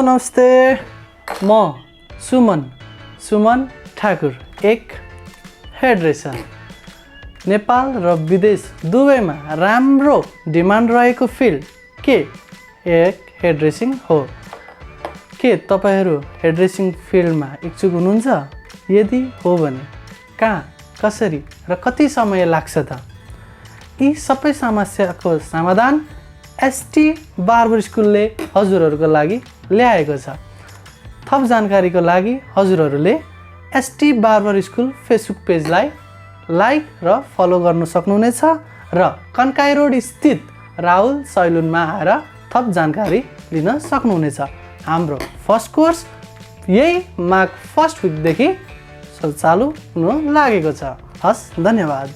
नमस्ते। म सुमन ठाकुर एक हेयर ड्रेसर। नेपाल र विदेश दुवैमा राम्रो डिमान्ड रहेको फिल्ड के एक हेयर ड्रेसिङ हो। के तपाईहरू हेयर ड्रेसिङ फिल्डमा इच्छुक हुनुहुन्छ? यदि हो भने कहाँ, कसरी र कति समय लाग्छ त? यी सबै समस्याको समाधान एसटी बार्बर स्कुलले हजुरहरूको लागि ल्याएको छ। थप जानकारीको लागि हजुरहरूले एसटी बार्बर स्कुल फेसबुक पेजलाई लाइक र फलो गर्न सक्नुहुनेछ र कन्काई रोड स्थित राहुल सैलुनमा आएर थप जानकारी लिन सक्नुहुनेछ। हाम्रो फर्स्ट कोर्स यही माघ फर्स्ट विकदेखि चालु हुन लागेको छ। हस्, धन्यवाद।